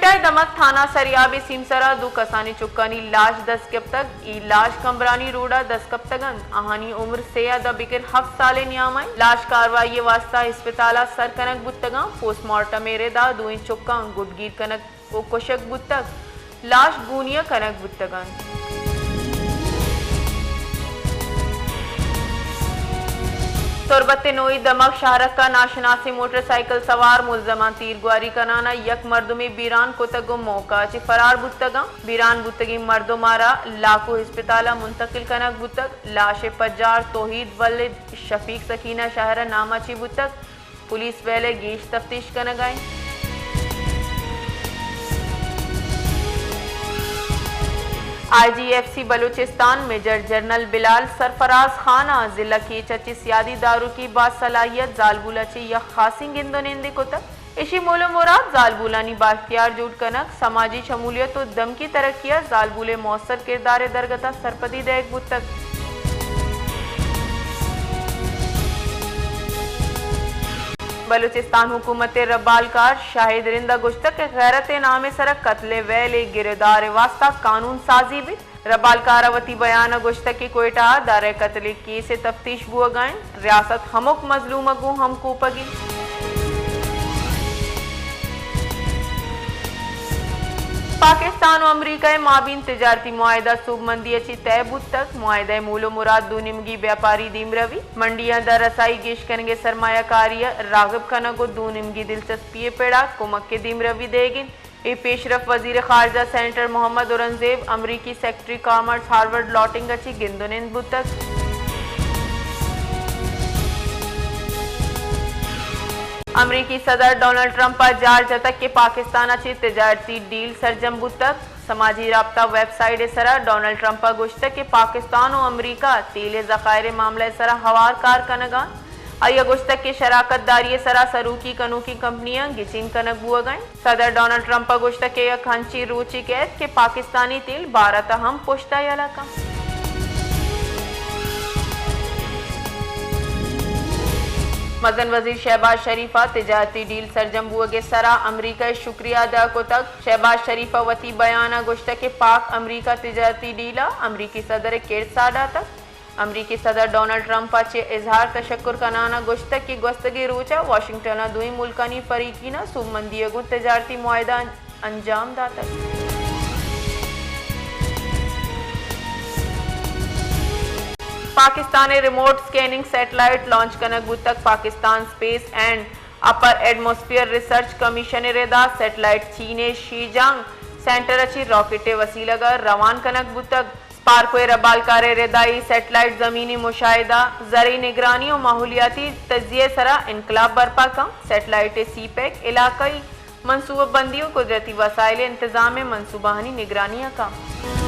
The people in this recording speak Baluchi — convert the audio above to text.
کوئٹہ ءِ دمگ تھانہ سریاب ءِ سیمسر ءَ دو کسانیں چکانی لاش دست کپتگ۔ اے لاش کمبرانی روڈ ءَ دست کپتگ انت۔ آہانی عمر سے ءَ داں بگر ہفت سال ءِ نیام ءَ انت۔ لاش کاروائی ءِ واستہ ہسپتال ءَ سر کنگ بوتگ انت۔ پوسٹ مارٹم ءِ رد ءَ دوئیں چکاں گڈگیر کنگ ءُ کشگ بوتگ۔ لاش گونی ءَ کنگ بوتگ انت۔ تربت ءِ نوئی دمگ شہرک ءَ ناشناسیں موٹر سائیکل سوار ملزماں تیرگواری کنان ءَ یک مردمے بیران کتگ ءُ موقع ءَ چہ فرار بوتگ انت۔ بیران بوتگیں مردم ءَ را لاکو ہسپتال ءَ منتقل کنگ بوتگ۔ لاش ءِ پجار توحید ولد شفیق سکینہ شہر ءِ نام ءَ چہ بوتگ۔ پولیس ویل ءَ گیش تفتیش کنگ ءَ انت۔ I G F C Balochistan major general Bilal Sarfraz Khan ءَ ضلع کیچ ءَ چہ سیادی داروکی باصلاحیت زالبول ءَ چہ یک خاصیں گند ءُ نندے کتگ۔ ایشی مول ءُ مراد زالبولانی بااختیار جوڑ کنگ، سماجی شمولیت ءُ دمگی ترقی ءَ زالبول ءِ مؤثر کردار ءِ درگت ءَ سرپدی دئیگ بوتگ۔ بلوچستان حکومت ءِ ربالکار شاہد رند ءَ گوشتگ کہ غیرت ءِ نام ءِ سرا قتل ءِ ویل ءِ گرودار ءِ واستہ قانون سازی بیت۔ ربالکار ءَ وتی بیان ءَ گوشتگ کہ کوئٹہ ءَ دارہ قتل ءِ کیس ءِ تفتیش بوگ ءَ انت، ریاست ہمک مظلوم ءَ گوں ہمکوپگ انت۔ پاکستان ءُ امریکہ ءِ مابین تجارتی معاہدہ سوبمندی ءَ چہ طے بوتگ۔ معاہدہ ءِ مول ءُ مراد دو نیمگی بیاپاری دیمروی، منڈیاں داں رسائی گیش کنگ ءِ سرمایہ کاری ءَ راغب کنگ ءُ دو نیمگی دلچسپی ءِ پڑ ءَ کمک ءِ دیمروی دئیگ انت۔ اے پیشرفت وزیر خارجہ سینیٹر محمد اورنگزیب، امریکی سیکرٹری کامرس ہارورڈ لاٹنگ ءَ چہ گند ءُ نند بوتگ۔ امریکی صدر ڈونلڈ ٹرمپ ءَ جار جتگ کہ پاکستان ءَ چہ تجارتی ڈیل سرجم بوتگ۔ سماجی رابطہ ویب سائٹ ءِ سرا ڈونلڈ ٹرمپ ءَ گوشتگ کہ پاکستان ءُ امریکہ تیل ءِ ذخائر ءِ معاملہ ءِ سرا ہوار کار کنگ ءَ انت۔ آئی ءَ گوشتگ کہ شراکت داری ءِ سرا سروکی کنوکیں کمپنیاں گچین کنگ بوگ ءَ انت۔ صدر ڈونلڈ ٹرمپ ءَ گوشتگ کہ یک انچیں روچے کئیت کہ پاکستانی تیل بھارت ءَ ہم پشت ءَ یلہ کنت۔ مزن وزیر شہباز شریف ءَ تجارتی ڈیل سرجم بوگ ءِ سرا امریکہ ءِ شکریہ ادا کتگ۔ شہباز شریف ءَ وتی بیان ءَ گوشتگ کہ پاک امریکہ تجارتی ڈیل ءَ امریکی صدر ءِ کرد ساہ داتگ۔ امریکی صدر ڈونلڈ ٹرمپ ءَ چہ اظہار تشکر کنان ءَ گوشتگ کہ گوستگیں روچ ءَ واشنگٹن ءَ دوئیں ملکانی فریقین ءَ سوبمندی ءَ گوں تجارتی معاہدہ انجام داتگ۔ پاکستان ءِ ریموٹ اسکیننگ سیٹلائٹ لانچ کنگ بوتگ۔ Pakistan space and upper atmosphere research commission ءِ ردا سیٹلائٹ چین ءِ شیجانگ سینٹر ءَ چہ راکٹ ءِ وسیلگ ءَ روان کنگ بوتگ۔ اسپارکو ءِ ربالکار ءِ ردا اے سیٹلائٹ زمینی مشاہدہ، زرعی نگرانی ءُ ماحولیاتی تجزیہ ءِ سرا انقلاب برپا کنت۔ سیٹلائٹ ءِ سی پیک علاقائی منصوبہ بندی ءُ قدرتی وسائل ءِ انتظام ءِ منصوبہانی نگرانی ءَ کنت۔